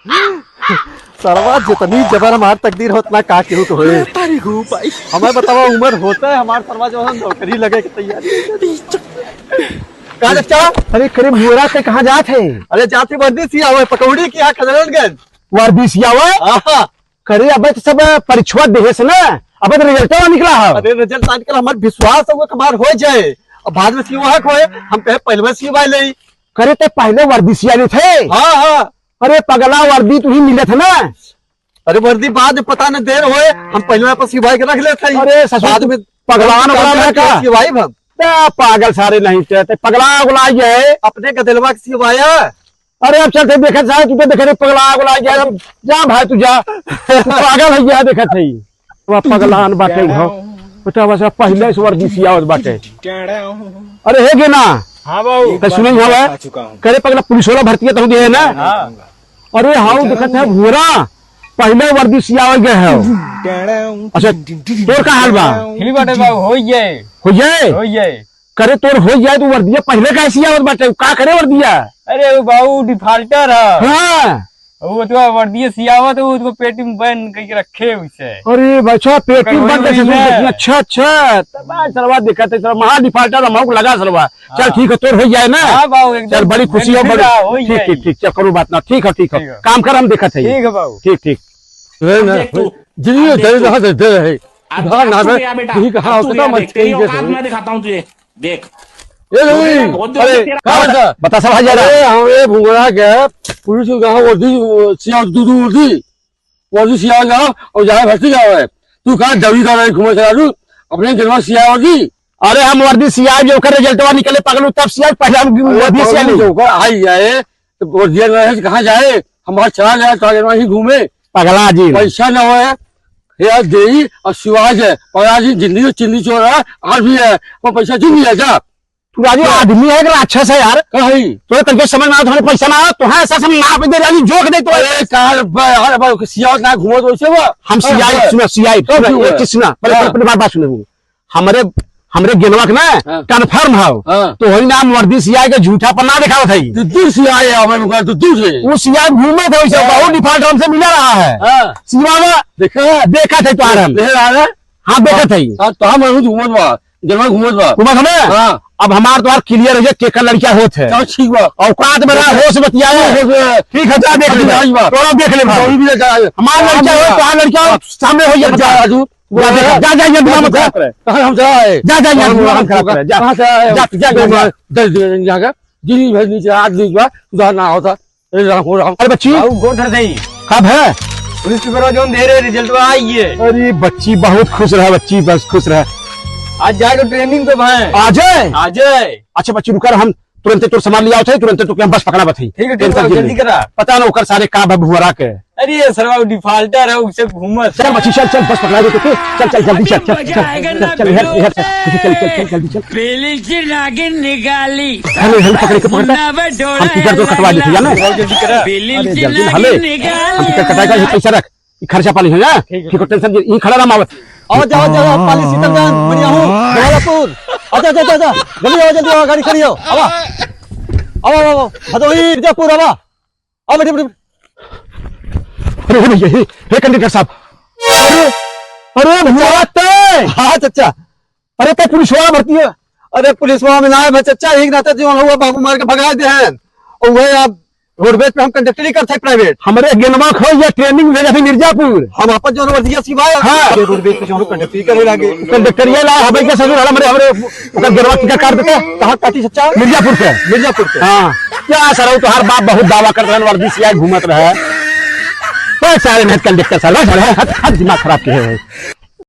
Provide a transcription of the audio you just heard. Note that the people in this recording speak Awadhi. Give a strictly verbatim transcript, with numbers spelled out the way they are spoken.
सरवा जितनी जबर हमार तकदीर होत ना का केहू के होए। तारी हो भाई। हमें बतावा उम्र होता है हमार सरवा जो हम नौकरी लगे के तैयारी। का चच्चा? अरे करे भुअरा ते कहाँ जात है? अरे जात है वर्दी सियावे पकौड़ी की यहाँ खजरनगंज। वर्दी सियावे? आहा। करे अबे तो सब परीक्षवा देहे से ना, अबे तो रिजल्टवा निकला है। अरे रिजल्ट ना निकला, हमार विश्वास है वो हमार हो जाए। अब बाद में सिवा है कोई, हम कहे पहले सिवा ले। करे ते पहले वर्दी सिया लेत है? हाँ, हाँ। अरे पगला वर्दी तुही मिलत है ना। अरे वर्दी बाद में पता न देर होए, हम पहले पर सिवाई के रख लेत है। अरे ससुर बाद में पगलान काम वगलान करके का? सिवाई हम। बे पागल सारे नहीं ते, ते पगला उगला ये है। अपने गदलवा के सिवाया। अरे अब चलते देखत सारे, तू तो देखे रे पगला उगला ये है। जा भाई तू जा, तू पागल है ये देखत है। वह पगलान बाटे हो। बेटा बस पहले से वर्दी सियावत बाटे। अरे हे गे ना। हाँ बाबू। तो सुने ही हवा। करे पगला पुलिस वाला भर्ती है तो दे है ना। हाँ। अरे हाउ देखत है भूरा, पहले वर्दी सियावल गए है। अच्छा, तोर का हाल बा? ठीक बाटे बाबू, हो जाए। हो जाए? हो जाए। करे तोर हो जाए तो वर्दिया पहले का सियावत बाटे, का करे वर्दिया? अरे वो बाबू डिफाल्टर है। हाँ। वो तो वर्दिया सियावत है, उसको पेटी में बंद करके रखे उसे। अरे भाई, अच्छा, पेटी में बंद करके रखे। अच्छा, अच्छा। तब आज सरवा देखत है, सरवा महा डिफाल्टर हम लगा सरवा। चल हाँ। ठीक है, तोर हो जाए ना। हाँ बाबू, एकदम चल, बड़ी खुशी हो, बड़ी। हो ठीक, जाए। ठीक, ठीक, चल, करो बात ना। ठीक है, ठीक है। ठीक है। काम कर, हम देखत है। ठीक है बाबू। ठीक, ठीक। रे ना, अब देख तू, जिंदगी अब में देख दर्द तू। ना दे, दे रहे। अब उधार अब ना तू दे, गया बेटा, ठीक है, अब हाँ, तू कितना गया, मत देख, तेरी चाहिए औकात तू। मैं दिखाता हूँ तुझे। देख। ए, तू नहीं, बेटा, बहुत जोर से अरे, तेरा कहाँ से? बता सब, आ जा रहा। अरे, हम ये भुंगड़ा के पुलिस के कहा, वो दी, वो सियाल, दू, दू, दी। वो भी सियाल जाओ और जाए भर्ती जाओ है। तू कहाँ दौड़ी कर रही घूमे चला तू? अपने जनवा सियाल जी। अरे हम वर्दी सियाल जो ओकर रिजल्टवा निकले पगलू तब सियाल पहले हम अरे वर्दी सियाल पगलू नहीं। जो ओकर आई जाए तो वर्दिया में रहे तो कहाँ जाए? हमारा चला जाए तो जनवा ही घूमे। पगला जी। पैसा ना होए, यार देई और सिवाय जाए। पगला जी जिंदगी चिंदी चोर है, आज भी है। वो पैसा चुन लिया जा। तू राजू हाँ। आदमी है कि राक्षस है यार? का है? तोरे तनिको समझ में आवत, हमरे पैसा ना आवत, तो हाँ, ऐसा सब नाप दे राजू, जोक दे तो। अरे, कार ब-, हर बार सियावत ना घूमो तो उसे वो। हम हाँ, सियाई, हाँ। सुना, सियाई, तो सुना, भी एक वो। चीज सुना, पहले हाँ। अपने बात, बात सुने वो। हमरे, हमरे गेनवा के ना हाँ। confirm हो, हाँ। तो वही नाम वर्दी सियाई के झूठा पर ना दिखावत है। तो दूर सियाई है, हमारे मुखार तो दूर से। वो सियाई घूमत है, वैसे हाँ। बहुत default हमसे मिला रहा है। हाँ। सिवा में देखा? देखा थे तो आ रहा हम। देख रहा है? हाँ, देखा हाँ। थे। हाँ, तो हम घूमत बा। जनवा घूमत बा। घूमत हमें? हाँ। अब हमार तोहार clear हो जाए, केकर लड़का होत है। चल, ठीक बा। औकात में रहा, होश बतियाए। होश में। ठीक है, जा देख ले। जा, जा। तोरा देख ले भाई। अभी भी जा, जा। हमार लड़का हो, हाँ। तोहार लड़का हो, सामने हो, ये जा, बता। राजू। जा, जा, जा, जा, ये दिमाग मत खराब करे। कहाँ हम जा रहे? जा, जा, ये हम दिमाग मत खराब करे, जा। कहाँ से आए? जा, जा, जा, जा। दस दिन जाकर, दिन भर नीचे, आठ दिन बाद, उधार ना होता। अरे राम, हो राम। अरे बच्ची। बाबू, गोड़ धर दई। कब है? पुलिस पेपरवा जौन दे रहे, result बा, आई है। अरे बच्ची, बहुत खुश रहा बच्ची, बस खुश रहा। आज जाएगा training पे भाई। आ जाए? आ जाए। अच्छा बच्ची, रुका रहा, हम तुरंते तोर सामान लियावत है, तुरंते तोके हम बस पकड़ा बत है। ठीक है, ठीक है, tension जल्दी जिन ले। करा। पता ना ओकर सारे का बा भुअरा के। अरे ये सरवा defaulter है, उसे घूमत। चल बच्ची, चल, चल, बस पकड़ा दे तोके। चल, चल, जल्दी चल, चल, चल, चल, चल, हेर, हेर, चल, चल, चल, जल्दी चल। पेलिस नागिन निकाली। हेलो, हेलो, पकड़ के पकड़। मुन्ना बा डोरा हम टिकट तो कटवा देते, जाने? लागला। बहुत जल्दी करा। पेलिस अरे, जल्दी, नागिन हले। निकाली। हम टिकट कटाएगा, ये पैसा रख। ये खर्चा पानी है ना? ठीक है। ठीक है, tension, ये खड़ा रहा मावत। आओ, जाओ, जाओ, पाली सीतलगंज, बढ़िया हूँ, जवालापुर। अच्छा, अच्छा, अच्छा, अच्छा। जल्दी आओ, जल्दी आओ, गाड़ी खड़ी हो। आवा। आवा, आवा, आवा। भदोही, मिर्जापुर, आवा। आ, बैठे, बैठे, बैठे। अरे, हे भैया, हे, हे कंडक्टर साहब। अरे, अरे, भैया, ते। हाँ, चच्चा। अरे, ते पुलिस वाला भर्ती है? अरे, पुलिस वाला में ना है, मैं चच्चा, एक नाते जो हुआ, बाबू मार के भगा दे हैं। और वह आप रोडवेज पे हम कंडक्टरी करते हैं private। हमरे गेनवा खो या training भेजा थी मिर्जापुर। हम आपन जो वर्दिया सिवाय हाँ। ये रोडवेज पे जो कंडक्टरी करे लागे। कंडक्टरिया ला, हमें क्या ससुर, हमरे, हमरे, ओकर गेनवा टिकट काट देते। कहाँ काटी चच्चा? मिर्जापुर से। मिर्जापुर से। हाँ। क्या सर, वो तोहार बाप बहुत दावा करत रहन, वर्दी सियाए घूमत रहे। बस सारे मेहनत कंडक्टर सारे, बस सारे, हद, हद दिमाग खराब किए हैं।